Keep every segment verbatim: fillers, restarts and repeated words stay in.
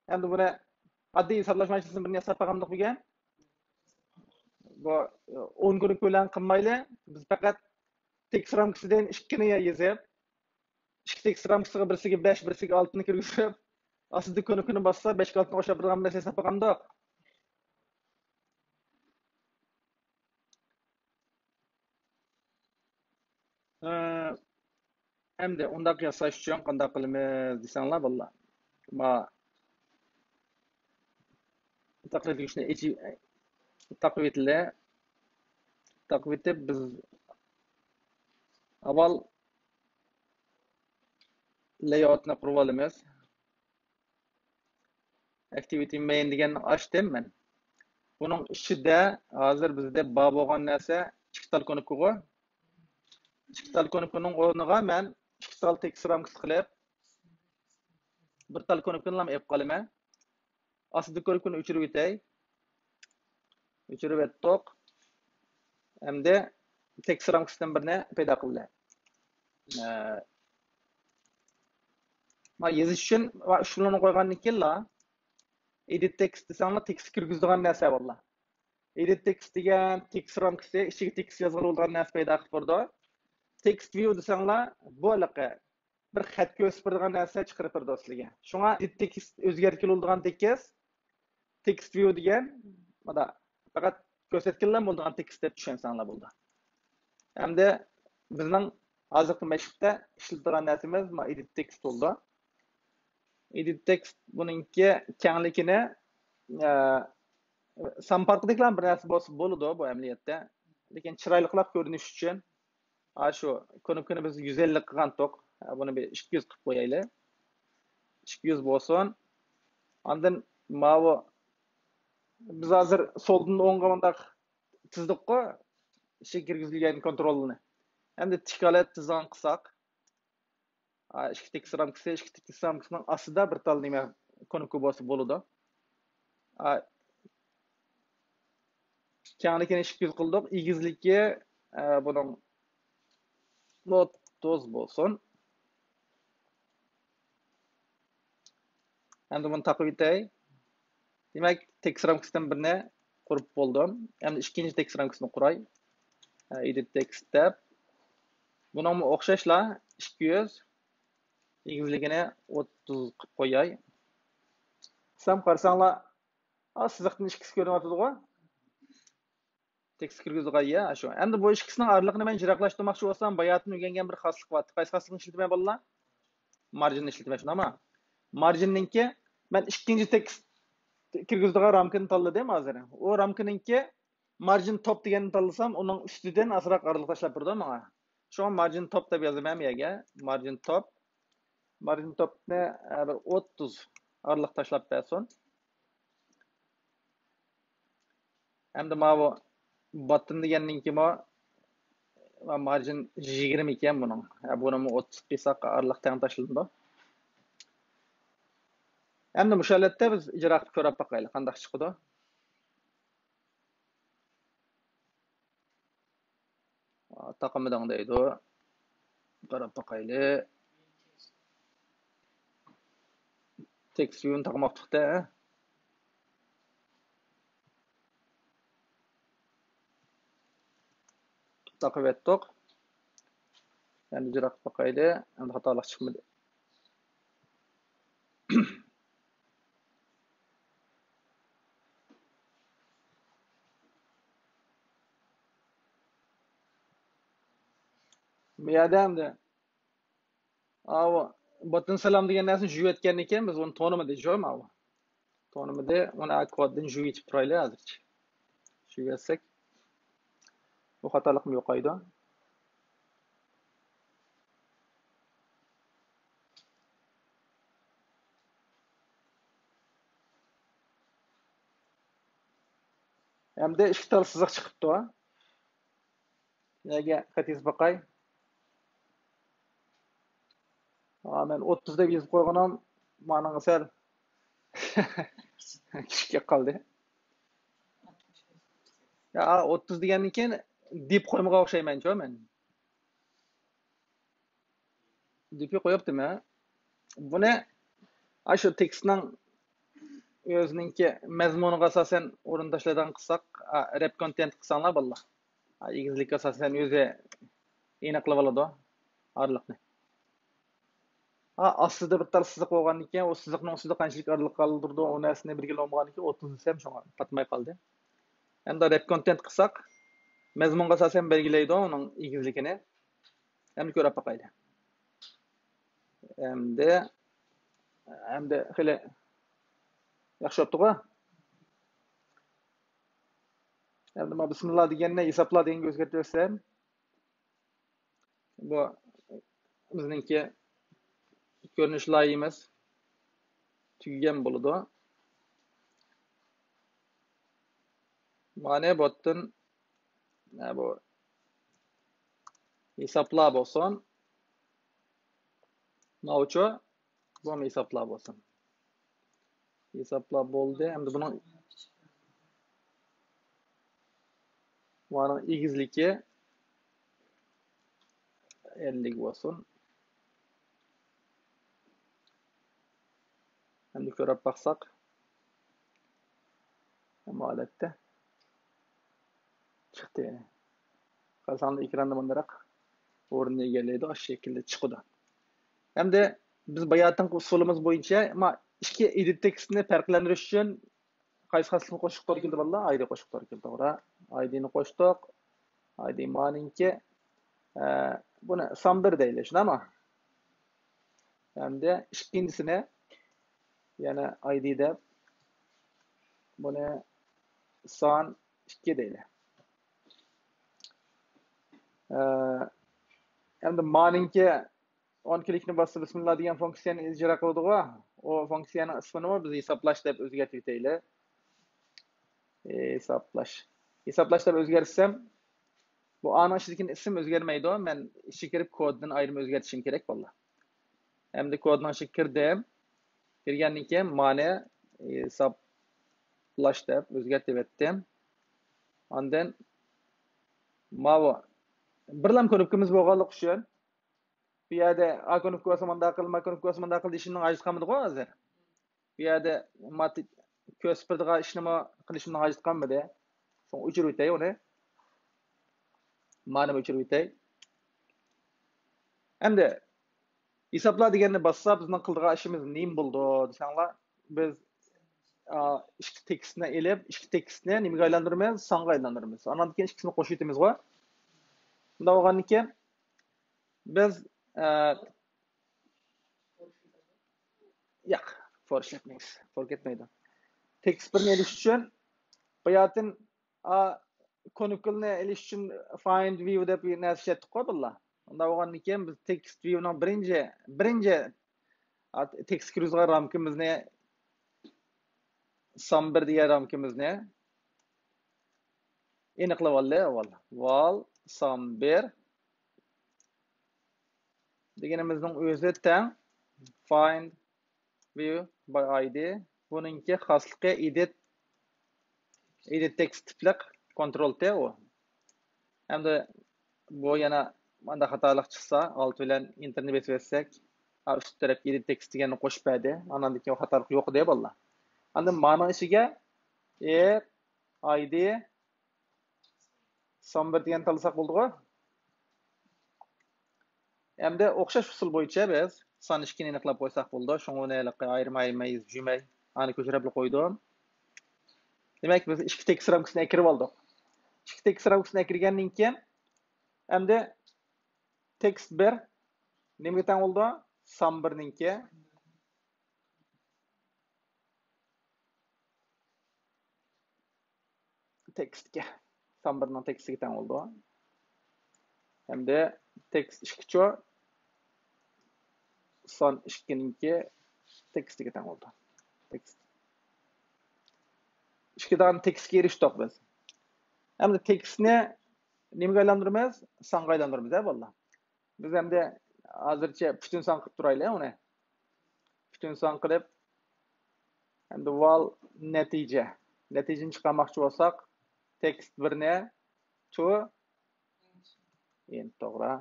ئەمدى بۇنى ئاددىي ھېسابلاش ماشىنىسىنى بىرنى ياساپ باقامدۇق بۈگۈن؟ بۇ ئون كۈنلۈك بىلەن قىلمايلى. بىز پەقەت تېكىست رامكىسىدىن ئىككىنى يېزىپ، ئىككى تېكىست رامكىسىغا بىرسىگە بەش، بىرسىگە ئالتىنى كىرگۈزۈپ، ئاستىدا كۆنۈكىنى باسسا، بەشكە ئالتىنى قوشۇپ بېرىدىغان بىر نەرسە ھېساب قىلغاندۇق. ئەمدى ئۇنداق ياساش ئۈچۈن قانداق قىلىمىز دېسەڭلار، بالىلار. ما تەقلىد كۈچنى ئېچىپ، تاقىۋېتىلى. تاقىۋېتىپ، بىز ئاۋۋال لەيئاۋۇتنى قۇرۇۋالىمىز. ئەكتىۋىتى مەين دېگەننى ئاچتىم مەن. بۇنىڭ ئىچىدە ھازىر بىزدە بار بولغان نەرسە ئىككى تال كۇنۇپكىغۇ. ئىككى تال كۇنۇپكىنىڭ ئورنىغا مەن ئىككى تال تېكىست رامكىسى قىلىپ، بىر تال كۇنۇپكىنى ئېلىپ قالىمەن. ئاستىدىكى كۇنۇپكىنى ئۆچۈرۈۋېتەي. ئۆچۈرۈۋەتتۇق. ئەمدى تېكىست رامكىسىدىن بىرنى پەيدا قىلدى. ئە، ما يېزىش ئۈچۈن ئۈچ بىلەن قويغاندىن كېيىنلا، ئېدىت تېكىست دېسەڭلار، تېكىست كىرگۈزىدىغان نەرسە بالىلار. ئېدىت تېكىست دېگەن تېكىست رامكىسى، ئىچىگە تېكىست يازغىلى بولىدىغان نەرسە پەيدا قىلىپ بېرىدۇ. تېكىست ۋىيۇ دېسەڭلار، بۇ ھېلىقى بىر خەت كۆرسىتىپ بېرىدىغان نەرسە چىقىرىپ بېرىدۇ سىلىگە. شۇڭا ئېدىت تېكىست ئۆزگەرتكىلى بولىدىغان تېكىست، تېكىست ۋىيۇ دېگەن، مانا، پەقەت كۆرسەتكىلى بولىدىغان تېكىست دەپ چۈشەنسەڭلار بولىدۇ. ئەمدى بىزنىڭ ھازىرقى مەشىقتە ئىشلىتىدىغان نەرسىمىز ما ئېدىت تېكىست بولىدۇ. ئېدىت تېكىست بۇنىڭكى كەڭلىكىنى، ئە، سان پارقىدەكلا بىر نەرسە بولسا بولىدۇ بۇ ئەمەلىيەتتە. لېكىن چىرايلىقراق كۆرۈنۈش ئۈچۈن، ھە، شۇ كۇنۇپكىنى بىز يۈز ئەللىك قىلغانتۇق. ھە، بۇنى بىر ئىككى يۈز قىلىپ قويايلى. ئىككى يۈز بولسۇن. ئاندىن ماۋۇ بىز ھازىر سولدىن ئوڭغا مۇنداق تىزدۇققۇ، ئىچىگە كىرگۈزۈلگەن كونترولنى. ئەمدى تىك ھالەت تىزغان قىلساق، ئا، ئىككى تېكىست رامكىسى، ئىككى تېكىست رامكىسىنىڭ ئاستىدا بىر تال نېمە كۇنۇپكا بولسا بولىدۇ. ئا، كەڭلىكىنى ئىككى يۈز قىلدۇق، ئېگىزلىكى، ئە، بۇنىڭ ئوتتۇز بولسۇن. ئەمدى بۇنى تاقىۋېتەي. دېمەك، تېكىست رامكىسىدىن بىرنى قۇرۇپ بولدۇم. ئەمدى ئىككىنچى تېكىست رامكىسىنى قۇراي. ئېدىت تېكىست دەپ. بۇنىڭمۇ ئوخشاشلا ئىككى يۈز، ئېگىزلىكىنى ئوتتۇز قىلىپ قوياي. قىلسام قارىساڭلار، ئا، سىزىقتىن ئىككىسى كۆرۈنۈۋاتىدىغۇ؟ تېكىست كىرگۈزىدىغان يە شۇ. ئەمدى بۇ ئىككىسىنىڭ ئارىلىقىنى مەن يىراقلاشتۇرماقچى بولسام، باياتىن ئۆگەنگەن بىر خاسلىق بار. قايسى خاسلىقنى ئىشلىتىمەن بالىلار؟ مارجىننى ئىشلىتىمەن، شۇنداقمۇ؟ مارجىننىڭكى مەن ئىككىنچى تېكىست كىرگۈزىدىغان رامكىنى تاللىدىم ھازىر. ئۇ رامكىنىڭكى مارجىن توپ دېگەننى تاللىسام، ئۇنىڭ ئۈستىدىن ئازراق ئارىلىق تاشلاپ بېرىدۇ ماڭا. شۇڭا مارجىن توپ دەپ يازىمەن بۇ يەرگە. مارجىن توپ. مارجىن توپنى، ئە، بىر ئوتتۇز ئارىلىق تاشلاپ بەرسۇن. ئەمدى ماۋۇ باتتىن دېگەننىڭكىمۇ مارجىن يىگىرمە ئىكەن بۇنىڭ. ھە، بۇنىمۇ ئوتتۇز قىلساق ئارىلىق تەڭ تاشلىنىدۇ. ئەمدى مۇشۇ ھالەتتە بىز ئىجرا قىلىپ كۆرۈپ باقايلى، قانداق چىقىدۇ. تاقىمىدىڭ دەيدۇ. قاراپ باقايلى. تېكىست ۋىيۇنى تاقىماپتۇق-دە. تاقىۋەتتۇق. يەنە ئىجرا قىلىپ باقايلى. ئەمدى خاتالىق چىقمىدى. بۇ يەردە ئەمدى، ئاۋۇ، باتتىن سالام دېگەن نەرسىنى يۇيۇۋەتكەندىن كېيىن بىز ئۇنى تونۇمىدى، جوي ماۋۇ. تونۇمىدى، ئۇنى كوددىن يۇيۇۋېتىپ تۇرايلى ھازىرچە. يۇيۇۋەتسەك. بۇ خاتالىقمۇ يوقايدۇ. ئەمدى ئىككى تال سىزىق چىقىپتۇ. نەگە قېتىز باقاي. ئا، مەن ئوتتۇز دەپ يېزىپ قويغىنىم مانىڭغا سەل كىچىككە قالدى. يا، ئوتتۇز دېگەندىن كېيىن دىپ قويمىغان ئوخشايمەنچۇ مەن. دىپى قويۇپتىمەن. بۇنى ئاشۇ تېكىستنىڭ ئۆزىنىڭكى مەزمۇنىغا ئاساسەن ئورۇن تاشلايدىغان قىلساق، رەپ كونتېنت قىلساڭلار بالىلار، ئېگىزلىككە ئاساسەن ئۆزى ئېنىقلىۋالىدۇ ئارىلىقنى. ھا، ئاستىدا بىر تال سىزىق بولغاندىكىن، ئۇ سىزىقنىڭ ئۈستىدە قانچىلىك ئارىلىق قالدۇرىدۇ، ئۇ نەرسىنى بىلگىلى بولمىغاندىكىن، ئوتتۇز دېسەم شۇڭا پاتماي قالدى. ئەمدى رەپ كونتېنت قىلساق، مەزمۇنغا ئاساسەن بەلگىلەيدۇ ئۇنىڭ ئېگىزلىكىنى. ئەمدى كۆرۈپ باقايلى. ئەمدى، ئەمدى خېلى ياخشى بوپتىغۇ. ئەمدى مانا بىسمىللا دېگەننى ھېسابلا دېگەنگە ئۆزگەرتىۋەتسەم، بۇ بىزنىڭكى كۆرۈنۈش لايىھىمىز تۈگىگەن بولىدۇ. مانا بۇ يەردىن، بۇ ھېسابلا بولسۇن. ماۋۇچۇ، بۇ ھېسابلا بولسۇن. ھېسابلا بولدى. ئەمدى بۇنىڭ، بۇنىڭ ئېگىزلىكى ئەللىك بولسۇن. ئەمدى كۆرۈپ باقساق، ھەممە ھالەتتە چىقتى. قارىساڭلار ئېكراندا مۇنداق ئورۇننى ئىگىلەيدۇ، ئاشۇ شەكىلدە چىقىدۇ. ئەمدى بىز باياتىنقى ئۇسۇلىمىز بويىچە ما ئىككى ئېدىت تېكىستنى پەرقلەندۈرۈش ئۈچۈن قايسى خاسلىقنى قوشۇشقا توغرا كېلىدۇ بالىلار؟ ئايدى قوشۇشقا توغرا كېلىدۇ، توغرا. ئايدىنى قوشتۇق. ئايدى مانىڭكى، ئە، بۇنى سان بىر دەيلى، شۇنداقمۇ؟ ئەمدى ئىككىنچىسىنى يەنە ئايدى دەپ، بۇنى سان ئىككى دەيلى. ئە، ئەمدى مانىڭكى ئون كىلىكنى باسسا، بىسمىللا دېگەن فۇنكسىيەنى ئىجرا قىلىدىغۇ. ئۇ فۇنكسىيەنىڭ ئىسمىنىمۇ بىز ھېسابلاش دەپ ئۆزگەرتىۋېتەيلى. ھېسابلاش. ھېسابلاش دەپ ئۆزگەرتسەم، بۇ ئانىڭ ئىچىدىكى ئىسىم ئۆزگەرمەيدۇ. مەن ئىچىگە كىرىپ كودىدىن ئايرىم ئۆزگەرتىشىم كېرەك بالىلار. ئەمدى كودنىڭ ئىچىگە كىردىم. كىرگەندىن كېيىن مانى ھېسابلاش دەپ ئۆزگەرتىۋەتتىم. ئاندىن ماۋۇ بىرلام كۇنۇپكىمىز بولغانلىقى ئۈچۈن بۇ يەردە ئا كۇنۇپكا بولسا مۇنداق قىل، ما كۇنۇپكا بولسا مۇنداق قىل دېيىشىمنىڭ ھاجىتى قالمىدىغۇ ھازىر. بۇ يەردە مات-، كۆرسىتىپ بېرىدىغان ئىشنىمۇ قىلىشىمنىڭ ھاجىتى قالمىدى. شۇڭا ئۆچۈرۈۋېتەي ئۇنى. مانىمۇ ئۆچۈرۈۋېتەي. ئەمدى ھېسابلا دېگەننى باسسا، بىزنىڭ قىلىدىغان ئىشىمىز نېمە بولىدۇ دېسەڭلار، بىز، ئا، ئىككى تېكىستنى ئېلىپ، ئىككى تېكىستنى نېمىگە ئايلاندۇرىمىز؟ سانغا ئايلاندۇرىمىز. ئانان كېيىن ئىككىسىنى قوشۇۋېتىمىزغۇ. بۇنداق بولغاندىن كېيىن بىز، ئە، ياق، فور ئىشلەتمەيمىز. فور كەتمەيدۇ. تېكىست بىرنى ئېلىش ئۈچۈن باياتىن، ئا، كۇنۇپكىلنى ئېلىش ئۈچۈن فايند ۋىيۇ دەپ بىر نەرسە ئىشلەتتۇققۇ بالىلار. ئۇنداق بولغاندىن كېيىن بىز تېكىست ۋىيۇنىڭ بىرىنچى، بىرىنچى، ئا، تېكىست كىرگۈزىدىغان رامكىمىزنى، سان بىر دېگەن رامكىمىزنى ئېنىقلىۋالدى ئاۋۋال. ۋال سان بىر دېگىنىمىزنىڭ ئۆزى تەڭ فايند ۋىيۇ باي ئايدى. بۇنىڭكى خاسلىقى ئېدىت، ئېدىت تېكىست تىپلىق كونترول تى ئۇ. ئەمدى بۇ يەنە مانداق خاتالىق چىقسا، ئالت بىلەن ئېنتېرنى بېسىۋەتسەك، ئا، ئۈست تەرەپكە ئېدىت تېكىست دېگەننى قوشۇپ بەردى. ئاندىن كېيىن خاتالىق يوق دەيدۇ بالىلار. ئاندىن مانىڭ ئىچىگە ئېپ ئايدى سان بىر دېگەننى تاللىساق بولدىغۇ. ئەمدى ئوخشاش ئۇسۇل بويىچە بىز سان ئىككىنى ئېنىقلاپ قويساق بولىدۇ. شۇڭا ئۇنى ھېلىقى ئايرىم ئايرىم يېزىپ يۈرمەي، ئانى كۆچۈرۈپلا قويدۇم. دېمەك، بىز ئىككى تېكىست رامكىسىنى ئەكىرىپ ئالدۇق. ئىككى تېكىست رامكىسىنى ئەكىرگەندىن كېيىن، ئەمدى تېكىست بىر نېمىگە تەڭ بولىدۇ؟ سان بىرنىڭكى تېكىستكە، سان بىرنىڭ تېكىستىگە تەڭ بولىدۇ. ئەمدى تېكىست ئىككىچۇ، سان ئىككىنىڭكى تېكىستىگە تەڭ بولىدۇ. تېكىست. ئىككى دانە تېكىستكە ئېرىشتۇق بىز. ئەمدى تېكىستنى نېمىگە ئايلاندۇرىمىز؟ سانغا ئايلاندۇرىمىز، ھە، بالىلار. بىز ئەمدى ھازىرچە پۈتۈن سان قىلىپ تۇرايلى ئۇنى. پۈتۈن سان قىلىپ، ئەمدى ۋال نەتىجە. نەتىجىنى چىقارماقچى بولساق، تېكىست بىرنى تو ئىنت، توغرا.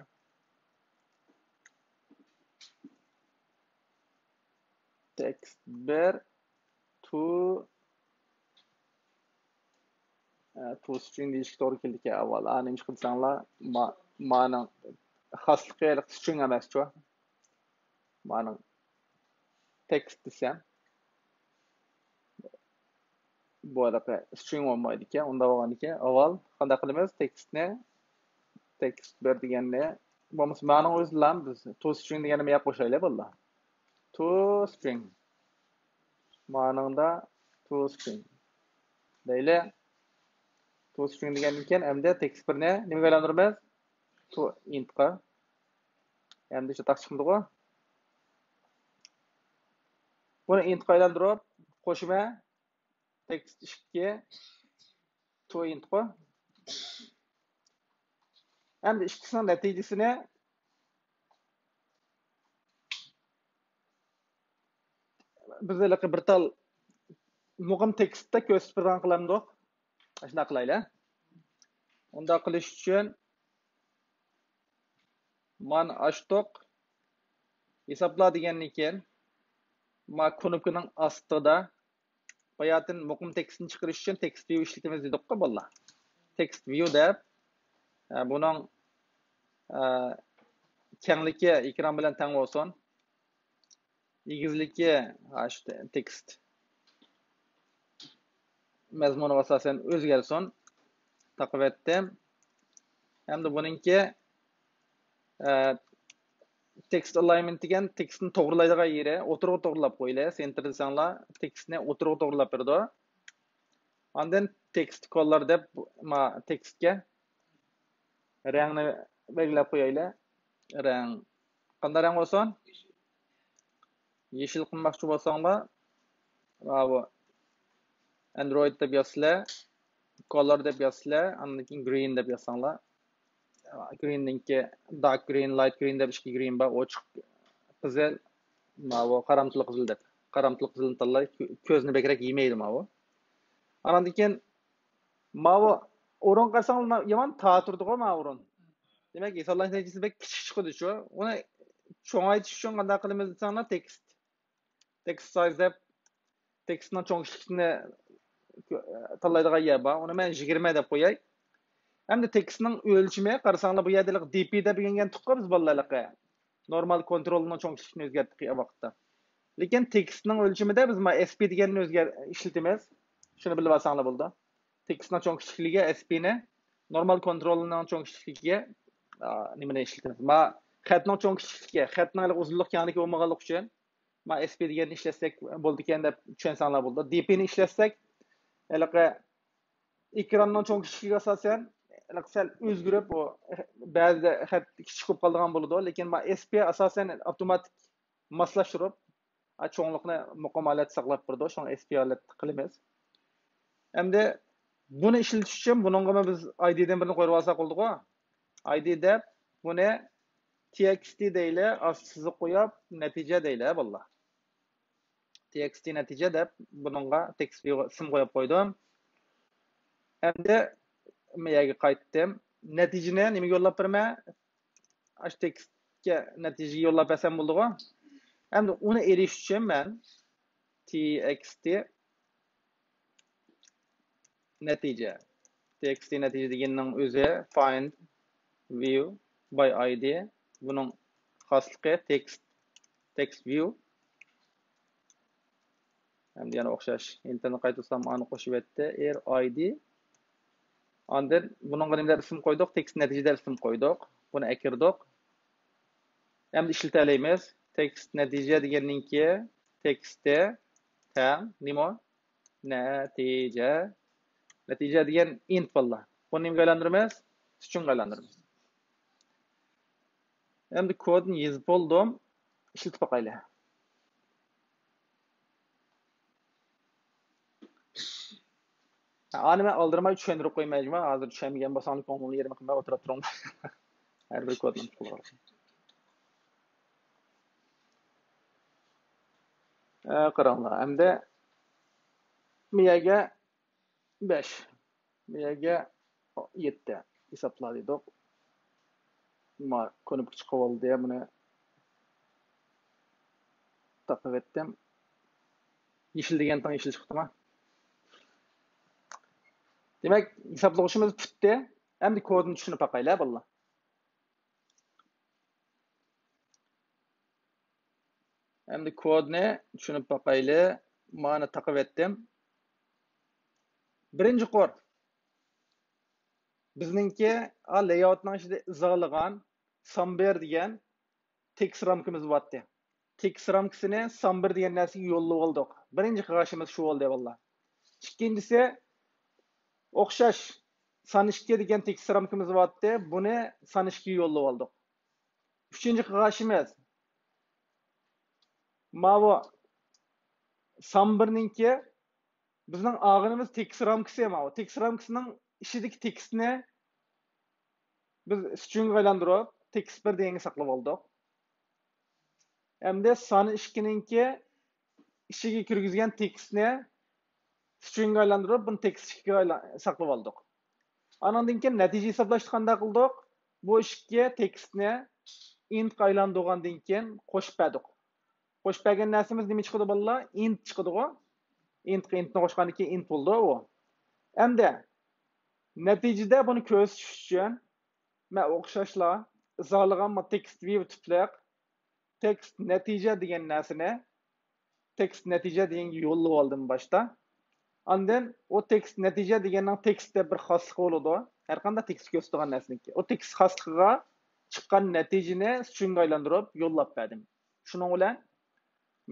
تېكىست بىر تو to، ئە، to string دېيىشكە توغرا كېلىدىكەن ئاۋۋال. ئا، نېمىشقا دېسەڭلار، ما-، مانىڭ خاسلىقى ھېلىقى string ئەمەسچۇ. مانىڭ text دېسەم، بۇ ھېلىقى string بولمايدىكەن. ئۇنداق بولغاندىكىن ئاۋۋال قانداق قىلىمىز؟ Text نى، text بىر دېگەننى، بولمىسا مانىڭ ئۆزىلا بىز to string دېگەننى ماياق قوشايلى، بالىلار. To string. مانىڭدا to string دەيلى. To string دېگەندىن كېيىن ئەمدى text بىرنى نېمىگە ئايلاندۇرىمىز؟ To int قا. ئەمدى چاتاق چىقمىدىغۇ؟ بۇنى int قا ئايلاندۇرۇپ قوشىمەن. Text ئىككى، to int قو. ئەمدى ئىككىسىنىڭ نەتىجىسىنى بىز ھېلىقى بىر تال مۇقىم تېكىستتە كۆرسىتىپ بېرىدىغان قىلامدۇق. ئاشۇنداق قىلايلى. ئۇنداق قىلىش ئۈچۈن مانا ئاچتۇق. ھېسابلا دېگەندىن كېيىن، ما كۇنۇپكىنىڭ ئاستىدا باياتىن مۇقىم تېكىستنى چىقىرىش ئۈچۈن text view ئىشلىتىمىز دېدۇققۇ، بالىلار. Text view دەپ، ئە، بۇنىڭ، ئە، كەڭلىكى ئېكران بىلەن تەڭ بولسۇن. ئېگىزلىكى، ھە، شۇ تېكىست مەزمۇنىغا ئاساسەن ئۆزگەرسۇن. تاقىۋەتتىم. ھەمدە بۇنىڭكى، ئە، text alignment دېگەن تېكىستنى توغرىلايدىغان يېرى، ئوتتۇرىغا توغرىلاپ قويىلى. Center دېسەڭلار، تېكىستنى ئوتتۇرىغا توغرىلاپ بېرىدۇ. ئاندىن text color دەپ، ما، تېكىستكە رەڭنى بەلگىلەپ قويايلى. رەڭ. قانداق رەڭ بولسۇن؟ يېشىل قىلماقچى بولساڭلار، ماۋۇ Android دەپ يازسىلەر، color دەپ يازسىلەر، ئاندىن كېيىن green دەپ يازساڭلار. Green نىڭكى dark green، light green دەپ ئىككى green بار، ئوچۇق قىزىل، ماۋۇ قارامتۇل قىزىل دەپ. قارامتۇل قىزىلنى تاللاي، كۆ-، كۆزنى بەكرەك يېمەيدۇ ماۋۇ. ئاندىن كېيىن ماۋۇ ئورۇنغا قارىساڭلار يامان تار تۇرىدىغۇ ماۋۇ ئورۇن. دېمەك، ھېسابلاش نەتىجىسى بەك كىچىك چىقىدۇچۇ. ئۇنى چوڭايتىش ئۈچۈن قانداق قىلىمىز دېسەڭلار، text. Text size دەپ، تېكىستنىڭ چوڭ كىچىكلىكىنى تاللايدىغان يەر بار. ئۇنى مەن يىگىرمە دەپ قوياي. ئەمدى تېكىستنىڭ ئۆلچىمى، قارىساڭلار، بۇ يەردە ھېلىقى D P دەپ ئۆگەنگەنتۇققۇ بىز بالىلار ھېلىقى. نورمال كونترولنىڭ چوڭ كىچىكلىكىنى ئۆزگەرتتۇق ئۇ ۋاقىتتا. لېكىن تېكىستنىڭ ئۆلچىمىدە بىز ما S P دېگەننى ئۆزگەر-، ئىشلىتىمىز. شۇنى بىلىپ ئالساڭلار بولىدۇ. تېكىستنىڭ چوڭ كىچىكلىكىگە S P نى، نورمال كونترولنىڭ چوڭ كىچىكلىكىگە، ئا، نېمىنى ئىشلىتىمىز؟ ما خەتنىڭ چوڭ كىچىكلىكى، خەتنىڭ ھېلىقى ئۇزۇنلۇق كەڭلىكى بولمىغانلىقى ئۈچۈن، ما S P دېگەننى ئىشلەتسەك بولىدىكەن دەپ چۈشەنسەڭلار بولىدۇ. D P نى ئىشلەتسەك، ھېلىقى ئېكراننىڭ چوڭ كىچىكلىكىگە ئاساسەن، ھېلىقى سەل ئۆزگىرىپ، ئۇ بەزىدە خەت كىچىك بولۇپ قالىدىغان بولىدۇ. لېكىن ما S P ئاساسەن ئاپتوماتىك ماسلاشتۇرۇپ، ئا، چوڭلۇقنى مۇقىم ھالەتتە ساقلاپ بېرىدۇ. شۇڭا S P ھالەتتە قىلىمىز. ئەمدى بۇنى ئىشلىتىش ئۈچۈن بۇنىڭغىمۇ بىز I D دىن بىرنى قويۇپ ئالساق بولىدىغۇ. I D دەپ بۇنى T X T دەيلى، ئاستى سىزىق قويۇپ، نەتىجە دەيلى، بالىلار. T X T نەتىجە دەپ بۇنىڭغا text view غا ئىسىم قويۇپ قويدۇم. ئەمدى مەيەگە قايتتىم. نەتىجىنى نېمىگە يوللاپ بېرىمەن؟ ئاشۇ تېكىستكە نەتىجە يوللاپ بەرسەم بولىدىغۇ. ئەمدى ئۇنى ئېلىش ئۈچۈن مەن T X T نەتىجە. T X T نەتىجە دېگەننىڭ ئۆزى find view by I D. بۇنىڭ خاسلىقى text، text view. ئەمدى يەنە ئوخشاش. ئىنتېرنېت قايتۇرسام ئانى قوشۇۋەتتى. Err I D. ئاندىن بۇنىڭغا نېمە دەپ ئىسىم قويدۇق؟ تېكىست نەتىجە دەپ ئىسىم قويدۇق. بۇنى ئەكىردۇق. ئەمدى ئىشلىتەلەيمىز. تېكىست نەتىجە دېگەننىڭكى تېكىستى تەڭ نېمە؟ نەتىجە. نەتىجە دېگەن int بالىلار. بۇنى نېمىگە ئايلاندۇرىمىز؟ String غا ئايلاندۇرىمىز. ئەمدى كودنى يېزىپ بولدۇم. ئىشلىتىپ باقايلى. ئانى مەن ئالدىرىماي چۈشەندۈرۈپ قويىمەن، جۇما. ھازىر چۈشەنمىگەن بولساڭلار، كۆڭلۈڭلارنى يېرىم قىلماي ئولتۇرۇپ تۇرۇڭلار. ھەر بىر كودنى. ئە، قاراڭلار، ئەمدى بۇ يەرگە بەش، بۇ يەرگە يەتتە ھېسابلا دېدۇق. ما كۇنۇپكا چىقىۋالدى، بۇنى تاقىۋەتتىم. يېشىل دېگەن تەڭ يېشىل چىقتىما؟ دېمەك، ھېسابلىغۇچىمىز پۈتتى. ئەمدى كودىنى چۈشىنىپ باقايلى، بالىلار. ئەمدى كودنى چۈشىنىپ باقايلى. مانا تاقىۋەتتىم. بىرىنچى قۇر. بىزنىڭكى، ئا، لەيئاۋۇتنىڭ ئىچىدە ئىزاھلىغان سامبېر دېگەن تېكىست رامكىمىز بارتتى. تېكىست رامكىسىنى سامبېر دېگەن نەرسىگە يوللىۋالدۇق. بىرىنچى قىلغان ئىشىمىز شۇ بولدى، بالىلار. ئىككىنچىسى، ئوخشاش سان ئىككى دېگەن تېكىست رامكىمىز بارتتى. بۇنى سان ئىككىگە يوللىۋالدۇق. ئۈچىنچى قىلغان ئىشىمىز، ماۋۇ سامبېرنىڭكى بىزنىڭ ئالغىنىمىز تېكىست رامكىسى ماۋۇ. تېكىست رامكىسىنىڭ ئىچىدىكى تېكىستنى بىز سترىڭگە ئايلاندۇرۇپ، تېكىست بىر دېگەنگە ساقلىۋالدۇق. ئەمدى سان ئىككىنىڭكى ئىچىگە كىرگۈزگەن تېكىستنى سترىڭگە ئايلاندۇرۇپ، بۇنى تېكىست ئىككىگە ئايلا-، ساقلىۋالدۇق. ئانىڭدىن كېيىن نەتىجە ھېسابلاشنى قانداق قىلدۇق؟ بۇ ئىككى تېكىستنى ئىنتقا ئايلاندۇرغاندىن كېيىن قوشۇپ بەردۇق. قوشۇپ بەرگەن نەرسىمىز نېمە چىقىدۇ، بالىلار؟ ئىنت چىقىدىغۇ. ئىنتقا ئىنتنى قوشقاندىن كېيىن ئىنت بولىدۇ ئۇ. ئەمدى نەتىجىدە بۇنى كۆرسىتىش ئۈچۈن مەن ئوخشاشلا ئىزاھلىغان تېكىست ۋىيۇ تىپلىق تېكىست نەتىجە دېگەن نەرسىنى تېكىست نەتىجە دېگەنگە يوللىۋالدىم باشتا. ئاندىن ئۇ تېكىست نەتىجە دېگەننىڭ تېكىست دەپ بىر خاسلىقى بولىدۇ. ھەر قانداق تېكىست كۆرسىتىدىغان نەرسىنىڭكى. ئۇ تېكىست خاسلىقىغا چىققان نەتىجىنى سترىڭگە ئايلاندۇرۇپ يوللاپ بەردىم. شۇنىڭ بىلەن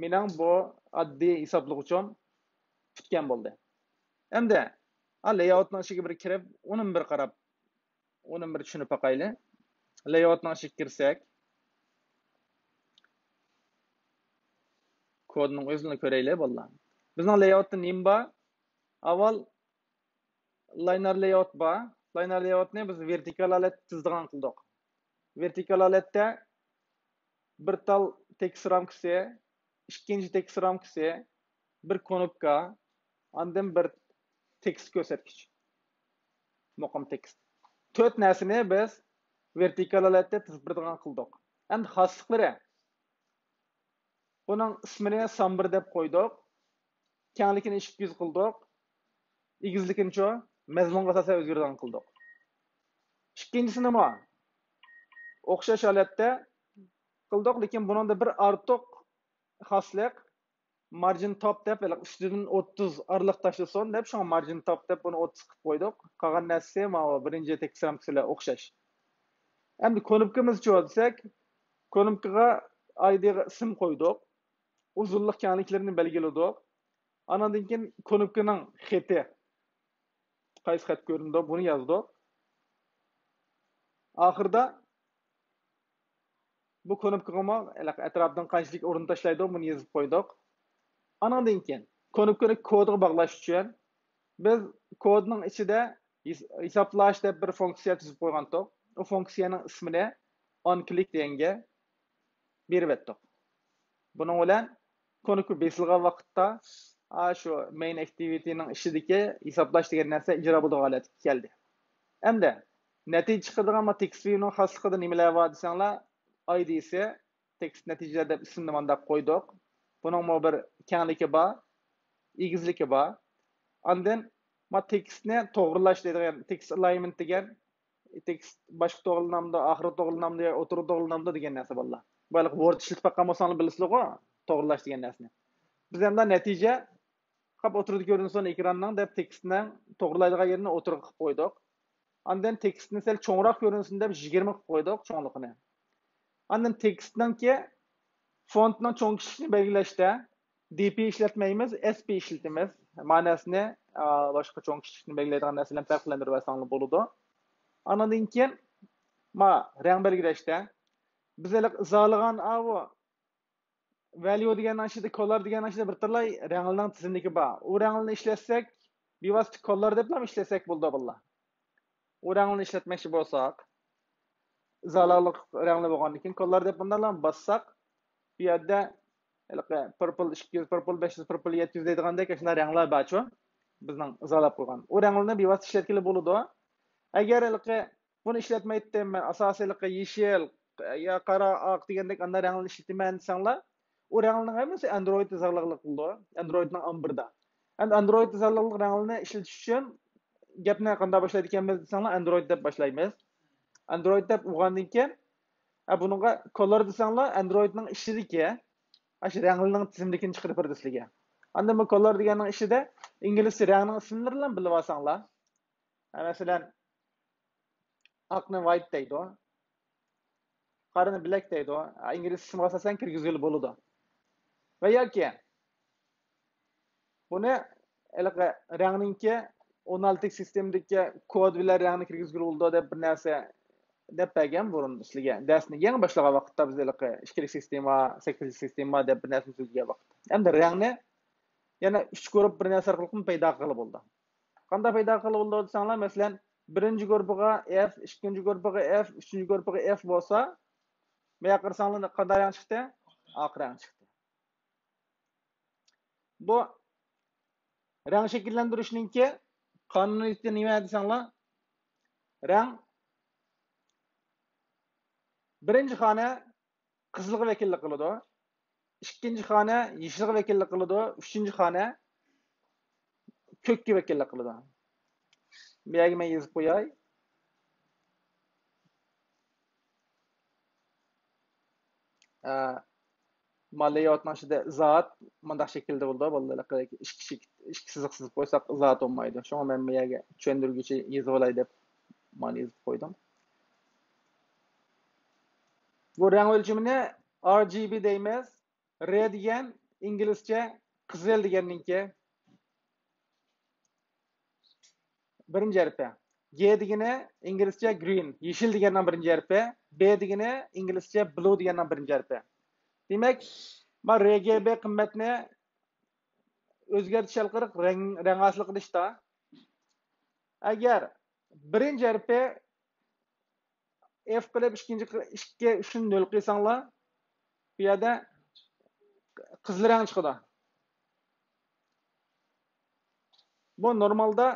مېنىڭ بۇ ئاددىي ھېسابلىغۇچۇم پۈتكەن بولدى. ئەمدى، ھا، لەيئاۋۇتنىڭ ئىچىگە بىر كىرىپ، ئۇنىمۇ بىر قاراپ، ئۇنىمۇ بىر چۈشىنىپ باقايلى. لەيئاۋۇتنىڭ ئىچىگە كىرسەك، كودنىڭ ئۆزىنى كۆرەيلى، بالىلار. بىزنىڭ لەيئاۋۇتتا نېمە بار؟ ئاۋۋال لاينېر لەيئاۋۇت بار. لاينېر لەيئاۋۇتنى بىز ۋېرتىكال ھالەتتە تىزىدىغان قىلدۇق. ۋېرتىكال ھالەتتە بىر تال تېكىست رامكىسى، ئىككىنچى تېكىست رامكىسى، بىر كۇنۇپكا، ئاندىن بىر تېكىست كۆرسەتكۈچ. مۇقىم تېكىست. تۆت نەرسىنى بىز ۋېرتىكال ھالەتتە تىزىپ بېرىدىغان قىلدۇق. ئەمدى خاسلىقلىرى. بۇنىڭ ئىسمىنى سامبېر دەپ قويدۇق. كەڭلىكىنى ئىككى يۈز قىلدۇق. ئېگىزلىكىنىچۇ؟ مەزمۇنغا ئاساسەن ئۆزگىرىدىغان قىلدۇق. ئىككىنچىسىنىمۇ ئوخشاش ھالەتتە قىلدۇق، لېكىن بۇنىڭدا بىر ئارتۇق خاسلىق، مارجىن توپ دەپ، ھېلىقى ئۈستىدىن ئوتتۇز ئارىلىق تاشلىسۇن دەپ، شۇڭا مارجىن توپ دەپ بۇنى ئوتتۇز قىلىپ قويدۇق. قالغان نەرسىسى ماۋۇ بىرىنچى تېكىست رامكىسى بىلەن ئوخشاش. ئەمدى كۇنۇپكىمىزچۇ دېسەك، كۇنۇپكىغا ئايدىغا ئىسىم قويدۇق. ئۇزۇنلۇق كەڭلىكلىرىنى بەلگىلىدۇق. ئانىڭدىن كېيىن كۇنۇپكىنىڭ خېتى، قايسى خەت كۆرۈنىدۇ، بۇنى يازدۇق. ئاخىرىدا بۇ كۇنۇپكىغىمۇ ئەتراپىدىن قانچىلىك ئورۇن تاشلايدۇ، بۇنى يېزىپ قويدۇق. ئانىڭدىن كېيىن كۇنۇپكىنى كودىغا باغلاش ئۈچۈن بىز كودنىڭ ئىچىدە ھېس-، ھېسابلاش دەپ بىر فۇنكسىيە تۈزۈپ قويغانتۇق. ئۇ فۇنكسىيەنىڭ ئىسمىنى ئون كلىك دېگەنگە بېرىۋەتتۇق. بۇنىڭ بىلەن كۇنۇپكا بېسىلغان ۋاقىتتا، ئا، شۇ مەين ئاكتىۋىتىنىڭ ئىچىدىكى ھېسابلاش دېگەن نەرسە ئىجرا بولىدىغان ھالەتكە كەلدى. ئەمدى نەتىجە چىقىدىغان تېكىست ۋىيۇنىڭ خاسلىقىدا نېمىلەر بار دېسەڭلار، ئايدىسى، تېكىست نەتىجىلەر دەپ ئىسىمنى مانداق قويدۇق. بۇنىڭمۇ بىر كەڭلىكى بار، ئېگىزلىكى بار. ئاندىن ما تېكىستنى توغرىلاش دەيدىغان، تېكىست ئالاينمېنت دېگەن، تېكىست باشقا توغرىلىنامدۇ، ئاخىرى توغرىلىنامدۇ يا ئوتتۇرىدا توغرىلىنامدۇ دېگەن نەرسە بالىلار. بۇ ھېلىقى ۋورد ئىشلىتىپ باققان بولساڭلار بىلىسىلىغۇ، توغرىلاش دېگەن نەرسىنى. بىز ئەمدى نەتىجە قاپ ئوتتۇرىدا كۆرۈنسۇن ئېكراننىڭ دەپ تېكىستنىڭ توغرىلايدىغان يېرىنى ئوتتۇرىغا قىلىپ قويدۇق. ئاندىن تېكىستنى سەل چوڭراق كۆرۈنسۇن دەپ يىگىرمە قىلىپ قويدۇق چوڭلۇقىنى. ئاندىن تېكىستنىڭكى فونتنىڭ چوڭ كىچىكلىكىنى بەلگىلەشتە دى پى ئىشلەتمەيمىز، ئېس پى ئىشلىتىمىز. مەنىسىنى، ئا، باشقا چوڭ كىچىكلىكنى بەلگىلەيدىغان نەرسە بىلەن پەرقلەندۈرۈۋەتسەڭلار بولىدۇ. ئاندىن كېيىن ما رەڭ بەلگىلەشتە بىز ھېلىقى ئىزاھلىغان ئاۋۇ ۋەليۇ دېگەننىڭ ئىچىدە، كولور دېگەننىڭ ئىچىدە بىر تالاي رەڭلىنىڭ تىزىملىكى بار. ئۇ رەڭلىنى ئىشلەتسەك، بىۋاسىتە كولور دەپلا ئىشلەتسەك بولىدۇ بالىلار. ئۇ رەڭلىنى ئىشلەتمەكچى بولساق، ئىزاھلىقلىق رەڭلى بولغاندىن كېيىن كولور دەپ بۇنداقلا باسساق، بۇ يەردە ھېلىقى پۇرپل ئىككى يۈز، پۇرپل بەش يۈز، پۇرپل يەتتە يۈز دەيدىغاندەك ئاشۇنداق رەڭلەر بارچۇ، بىزنىڭ ئىزاھلاپ قويغان. ئۇ رەڭلىنى بىۋاسىتە ئىشلەتكىلى بولىدۇ. ئەگەر ھېلىقى بۇنى ئىشلەتمەيتتىم مەن، ئاساسىي ھېلىقى يېشىل يا قارا، ئاق دېگەندەك ئانداق رەڭلەرنى ئىشلىتىمەن دېسەڭلار، ئۇ رەڭلەرنىڭ ھەممىسى ئاندرويد تازىلىقلىق قىلىدۇ. ئاندرويدنىڭ ئامبىرىدا. ئەمدى ئاندرويد تازىلىقلىق رەڭلىرىنى ئىشلىتىش ئۈچۈن گەپنى قانداق باشلايدىكەنمىز دېسەڭلار، ئاندرويد دەپ باشلايمىز. ئاندرويد دەپ ئۇرغاندىن كېيىن، ئە، بۇنىڭغا كولور دېسەڭلار، ئاندرويدنىڭ ئىچىدىكى ئاشۇ رەڭلەرنىڭ تىزىملىكىنى چىقىرىپ بېرىدۇ سىلىگە. ئاندىن بۇ كولور دېگەننىڭ ئىچىدە ئىنگلىزچە رەڭنىڭ ئىسىملىرىنى بىلىۋالساڭلار، ئە، مەسىلەن، ئاقنى ۋايت دەيدۇ، قارىنى بلەك دەيدۇ. ئە، ئىنگلىز ئىسمىغا ئاساسەن كىرگۈزگىلى بولىدۇ. ۋە ياكى بۇنى ھېلىقى رەڭنىڭكى ئون ئالتە سىستېمىدىكى كود بىلەن رەڭنى كىرگۈزگىلى بولىدۇ دەپ بىر نەرسە دەپ بەرگەن بۇرۇن سىلىگە. دەرسنى يېڭى باشلىغان ۋاقىتتا بىز ھېلىقى ئىككىلىك سىستېما، سەككىزلىك سىستېما دەپ بىر نەرسىنى سۆزلىگەن ۋاقىتتا. ئەمدى رەڭنى يەنە ئۈچ گۇرۇپ بىر نەرسە ئارقىلىقمۇ پەيدا قىلغىلى بولىدۇ. قانداق پەيدا قىلغىلى بولىدۇ دېسەڭلار، مەسىلەن، بىرىنچى گۇرۇپىغا ئېف، ئىككىنچى گۇرۇپىغا ئېف، ئۈچىنچى گۇرۇپىغا ئېف بولسا، بۇ ياققا قارىساڭلار قانداق رەڭ چىقتى؟ ئاق رەڭ چىقتى. بۇ رەڭ شەكىللەندۈرۈشنىڭكى قانۇنىيىتى نېمە دېسەڭلار، رەڭ بىرىنچى خانە قىزىلغا ۋەكىللىك قىلىدۇ، ئىككىنچى خانە يېشىلغا ۋەكىللىك قىلىدۇ، ئۈچىنچى خانە كۆككە ۋەكىللىك قىلىدۇ. بۇ يەرگە مەن يېزىپ قوياي. ئە، ما لەيئاۋۇتنىڭ ئىچىدە زات مۇنداق شەكىلدە بولىدۇ. بالىلار ئىككى، ئىككى، ئىككى سىزىق سىزىپ قويساق زات بولمايدۇ. شۇڭا مەن بۇ يەرگە چۈشەندۈرگۈچى يېزىۋالاي دەپ مانا يېزىپ قويدۇم. بۇ رەڭ ئۆلچىمىنى ئار جى بى دەيمىز. رې دېگەن ئىنگلىزچە قىزىل دېگەننىڭكى بىرىنچى ھەرپى. گې دېگىنى ئىنگلىزچە گرىن، يېشىل دېگەننىڭ بىرىنچى ھەرپى. بې دېگىنى ئىنگلىزچە بلۇ دېگەننىڭ بىرىنچى ھەرپى. دېمەك، ما رې گې بې قىممەتنى ئۆزگەرتىش ئارقىلىق رەڭ، رەڭ ھاسىل قىلىشتا، ئەگەر بىرىنچى ھەرپى ئېف قىلىپ ئىككىنچى، ئىككى، ئۈچنى نۆل قىلساڭلار، بۇ يەردە قىزىل رەڭ چىقىدۇ. بۇ نورمالدا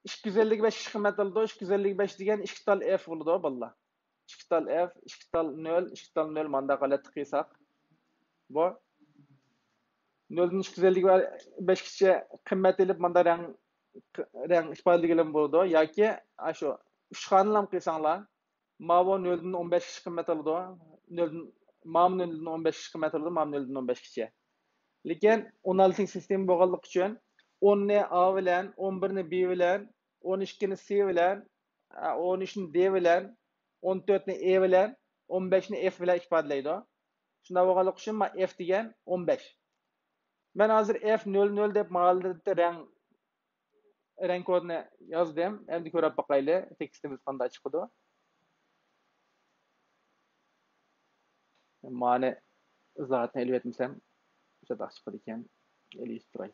ئىككى يۈز ئەللىك بەش قىممەت ئالىدۇ. ئىككى يۈز ئەللىك بەش دېگەن ئىككى تال ئېف بولىدۇ، بالىلار. ئىككى تال ئېف، ئىككى تال نۆل، ئىككى تال نۆل مانداق ھالەتتە قىلساق، بۇ نۆلدىن ئىككى يۈز ئەللىك بەشكىچە قىممەت ئېلىپ، ماندا رەڭ، رەڭ ئىپادىلىگىلى بولىدۇ. ياكى ئاشۇ ئۈچ خانىلام قىلساڭلار، ماۋۇ نۆلدىن ئون بەشكىچە قىممەت ئالىدۇ. نۆلدىن، ماۋۇ نۆلدىن ئون بەشكىچە قىممەت ئالىدۇ، ماۋۇ نۆلدىن ئون بەشكىچە. لېكىن ئون ئالتىنچى سىستېما بولغانلىقى ئۈچۈن، ئوننى ئا بىلەن، ئون بىرنى بى بىلەن، ئون ئىككىنى سى بىلەن، ئون ئۈچنى دې بىلەن، ئون تۆتنى ئې بىلەن، ئون بەشنى ئېف بىلەن ئىپادىلەيدۇ. شۇنداق بولغانلىقى ئۈچۈن، ما ئېف دېگەن ئون بەش. مەن ھازىر ئېف نۆل نۆل دەپ ماۋۇ ھالەتتە رەڭ، رەڭ كودىنى يازدىم. ئەمدى كۆرۈپ باقايلى، تېكىستىمىز قانداق چىقىدۇ. مانى ئىزاھاتنى ئېلىۋەتمىسەم، شۇنداق چىقىدىكەن. ئېلىۋېتىپ تۇراي.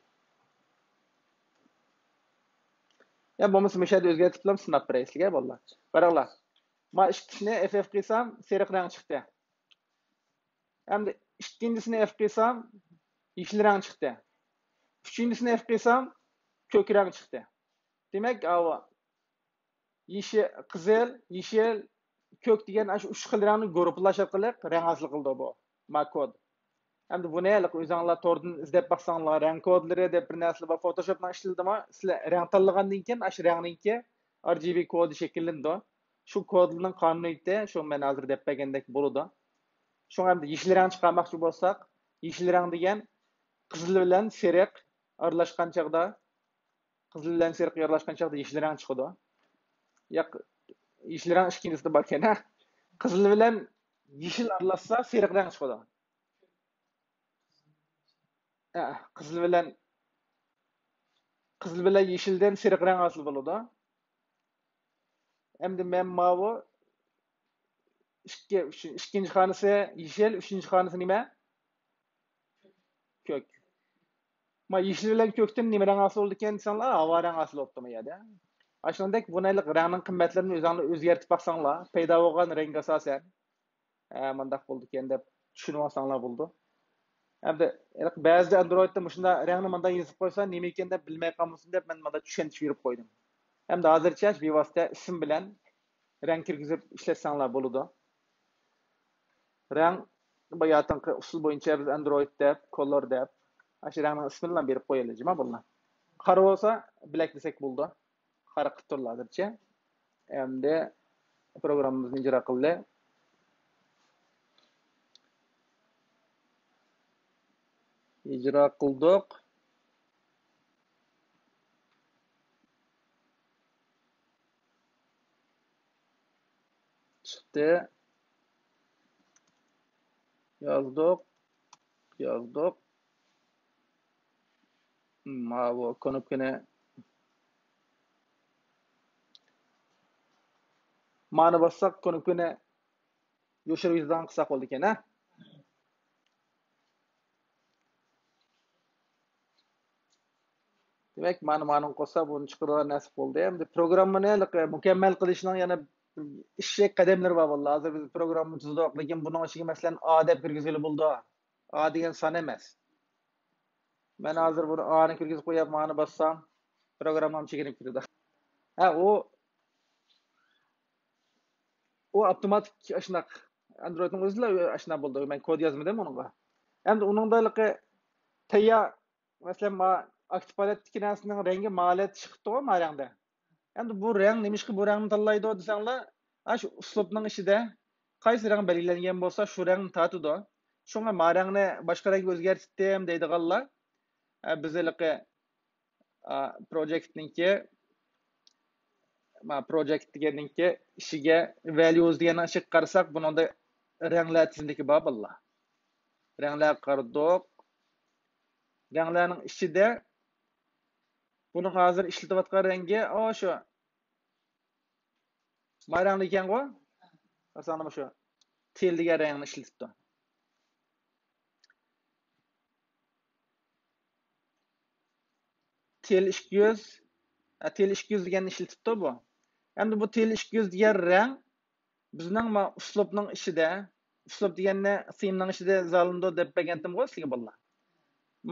يا بولمىسا مۇشۇ يەردە ئۆزگەرتىپلا سىناپ بېرەي سىلەرگە، بالىلار. قاراڭلار. ما ئىككىسىنى ئېف ئېف قىلسام، سېرىق رەڭ چىقتى. ئەمدى ئىككىنچىسىنى ئېف قىلسام، يېشىل رەڭ چىقتى. ئۈچىنچىسىنى ئېف قىلسام، كۆك رەڭ چىقتى. دېمەك، ئاۋۇ يېشىل، قىزىل، يېشىل، كۆك دېگەن ئاشۇ ئۈچ خىل رەڭنى گۇرۇپپىلاش ئارقىلىق رەڭ ھاسىل قىلىدۇ بۇ ما كود. ئەمدى بۇنى ھېلىقى ئۆزۈڭلار توردىن ئىزدەپ باقساڭلار، رەڭ كودلىرى دەپ بىر نەرسىلەر بار، فوتوشوپنىڭ ئىشلىتىلدىمۇ؟ سىلەر رەڭ تاللىغاندىن كېيىن ئاشۇ رەڭنىڭكى ئار جى بى كودى شەكىللىنىدۇ. شۇ كودلارنىڭ قانۇنىيىتى شۇ مەن ھازىر دەپ بەرگەندەك بولىدۇ. شۇڭا ئەمدى يېشىل رەڭ چىقارماقچى بولساق، يېشىل رەڭ دېگەن قىزىل بىلەن سېرىق ئارىلاشقان چاغدا، قىزىل بىلەن سېرىق ئارىلاشقان چاغدا يېشىل رەڭ چىقىدۇ. ياق، يېشىل رەڭ ئىككىنچىسىدە باركەن، ھە. قىزىل بىلەن يېشىل ئارىلاشسا سېرىق رەڭ چىقىدۇ. ھە، قىزىل بىلەن، قىزىل بىلەن يېشىلدىن سېرىق رەڭ ھاسىل بولىدۇ. ئەمدى مەن ماۋۇ ئىككى، ئۈچ، ئىككىنچى خانىسى يېشىل، ئۈچىنچى خانىسى نېمە؟ كۆك. ما يېشىل بىلەن كۆكتىن نېمە رەڭ ھاسىل بولىدىكەن دېسەڭلار، ھاۋا رەڭ ھاسىل بولۇپتۇ ما يەردە. ئاشۇنىڭدەك بۇنى ھېلىقى رەڭنىڭ قىممەتلىرىنى ئۆزۈڭلار ئۆزگەرتىپ باقساڭلار، پەيدا بولغان رەڭگە ئاساسەن، ھە، مانداق بولىدىكەن دەپ چۈشىنىۋالساڭلار بولىدۇ. ئەمدى ھېلىقى بەزىدە ئاندرويدتا مۇشۇنداق رەڭنى مانداق يېزىپ قويسا، نېمە ئىكەن دەپ بىلمەي قالمىسۇن دەپ مەن مانداق چۈشەنچە بېرىپ قويدۇم. ئەمدى ھازىرچە بىۋاسىتە ئىسىم بىلەن رەڭ كىرگۈزۈپ ئىشلەتسەڭلار بولىدۇ. رەڭ باياتىنقى ئۇسۇل بويىچە بىز ئاندرويد دەپ، كولور دەپ، ئاشۇ رەڭنىڭ ئىسمىنىلا بېرىپ قويايلى، جۇما بالىلار. قارا بولسا بلەك دېسەك بولىدۇ. قارا قىلىپ تۇرلا ھازىرچە. ئەمدى پروگراممىمىزنى ئىجرا قىلدى. ئىجرا قىلدۇق. چىقتى. يازدۇق. يازدۇق. ماۋۇ كۇنۇپكىنى، مانا باسساق، كۇنۇپكىنى يوشۇرۇۋېتىدىغان قىلساق بولىدىكەن، ھە؟ دېمەك، مانا، مانا قوشسا، بۇنى چىقىرىدىغان نەرسە بولدى. ئەمدى پروگراممىنى ھېلىقى مۇكەممەل قىلىشنىڭ يەنە ئىششەك قەدەملىرى بار، ۋاللا. ھازىر بىز پروگرامما تۈزدۇق، لېكىن بۇنىڭ ئىچىگە، مەسىلەن، ئا دەپ كىرگۈزگىلى بولىدۇ. ئا دېگەن سان ئەمەس. مەن ھازىر بۇنى ئانى كىرگۈزۈپ قويۇپ، مانا باسسام، پروگراممام چېكىنىپ كېتىدۇ. ھە، ئۇ، ئۇ ئاپتوماتىك ئاشۇنداق. ئاندرويدنىڭ ئۆزىلا ئاشۇنداق بولىدۇ. مەن كود يازمىدىم ئۇنىڭغا. ئەمدى ئۇنىڭدا ھېلىقى تەييار، مەسىلەن، ما ئاكتىپ ھالەتتىكى نەرسىنىڭ رەڭگى ما ھالەتتە چىقىپتۇغۇ، ما رەڭدە. ئەمدى بۇ رەڭ نېمىشقا بۇ رەڭنى تاللايدۇ دېسەڭلار، ئاشۇ ئۇسلۇبنىڭ ئىچىدە قايسى رەڭ بەلگىلەنگەن بولسا، شۇ رەڭنى تارتىدۇ. شۇڭا ما رەڭنى باشقا رەڭگە ئۆزگەرتتىم دەيدىغانلار، ئە، بىز ھېلىقى، ئا، پروجېكتنىڭكى، ما پروجېكت دېگەننىڭكى ئىچىگە، ۋەليۇز دېگەننىڭ ئىچىگە قارىساق، بۇنىڭدا رەڭلەر تىزىملىكى بار، بالىلار. رەڭلەرگە قارىدۇق. رەڭلەرنىڭ ئىچىدە بۇنىڭ ھازىر ئىشلىتىۋاتقان رەڭگى، ئاشۇ ما رەڭدە ئىكەنغۇ؟ قارىساڭلار، مۇشۇ تىل دېگەن رەڭنى ئىشلىتىپتۇ. تىل ئىككى يۈز، ھە، تىل ئىككى يۈز دېگەننى ئىشلىتىپتۇ بۇ. ئەمدى بۇ تىل ئىككى يۈز دېگەن رەڭ بىزنىڭ ما ئۇسلۇبنىڭ ئىچىدە، ئۇسلۇب دېگەننى ثېمنىڭ ئىچىدە ئىزاھلىنىدۇ دەپ بەرگەنتىمغۇ سىزگە بالىلار.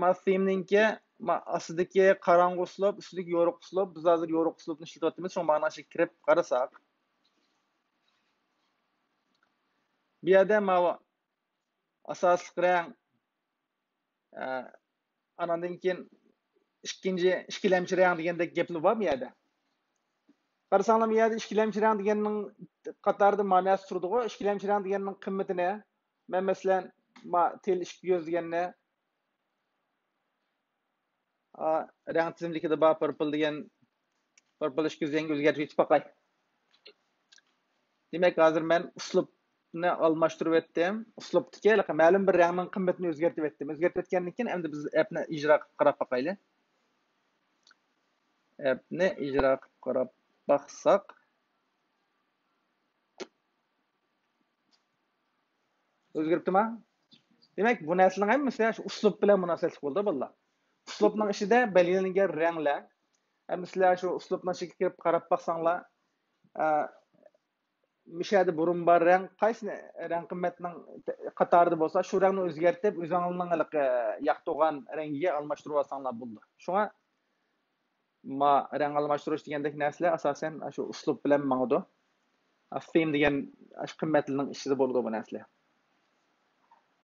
ما ثېمنىڭكى، ما ئاستىدىكى قاراڭغۇ ئۇسلۇب، ئۈستىدىكى يورۇق ئۇسلۇب، بىز ھازىر يورۇق ئۇسلۇبنى ئىشلىتىۋاتىمىز، شۇڭا مانا ئىچىگە كىرىپ قارىساق. بۇ يەردە ماۋۇ ئاساسلىق رەڭ، ئە، ئاناندىن كېيىن ئىككىنچى، ئىككىلەمچى رەڭ دېگەندەك گەپلەر بار بۇ يەردە. قارىساڭلار، بۇ يەردە ئىككىلەمچى رەڭ دېگەننىڭ قاتارىدا ما نەرسە تۇرىدىغۇ. ئىككىلەمچى رەڭ دېگەننىڭ قىممىتىنى مەن، مەسىلەن، ما تىل ئىككى يۈز دېگەننى، ئا، رەڭ تىزىملىكىدە بار پۇرپۇل دېگەن، پۇرپۇل ئىككى يۈز رەڭگە ئۆزگەرتىپ يېتىپ باقاي. دېمەك، ھازىر مەن ئۇسلۇبنى ئالماشتۇرۇۋەتتىم. ئۇسلۇبتىكى ھېلىقى مەلۇم بىر رەڭنىڭ قىممىتىنى ئۆزگەرتىۋەتتىم. ئۆزگەرتىۋەتكەندىن كېيىن، ئەمدى بىز ئەپنى ئىجرا قىلىپ قاراپ باقايلى. ئەپنى ئىجرا قىلىپ قاراپ باقساق، ئۆزگىرىپتىما؟ دېمەك، بۇ نەرسىنىڭ ھەممىسى شۇ ئۇسلۇب بىلەن مۇناسىۋەتلىك بولىدۇ، بالىلار. ئۇسلۇبنىڭ ئىچىدە بەلگىلەنگەن رەڭلەر. ئەمدى سىلەر شۇ ئۇسلۇبنىڭ ئىچىگە كىرىپ قاراپ باقساڭلار، ئە، مۇشۇ يەردە بۇرۇن بار رەڭ، قايسى رەڭ قىممەتنىڭ قاتارىدا بولسا، شۇ رەڭنى ئۆزگەرتىپ، ئۆزۈڭلارنىڭ ھېلىقى ياقتۇرغان رەڭگىگە ئالماشتۇرۇۋالساڭلار بولىدۇ. شۇڭا ما رەڭ ئالماشتۇرۇش دېگەندەك نەرسىلەر ئاساسەن شۇ ئۇسلۇب بىلەن ماڭىدۇ. ثېم دېگەن شۇ قىممەتلىنىڭ ئىچىدە بولىدۇ بۇ نەرسىلەر.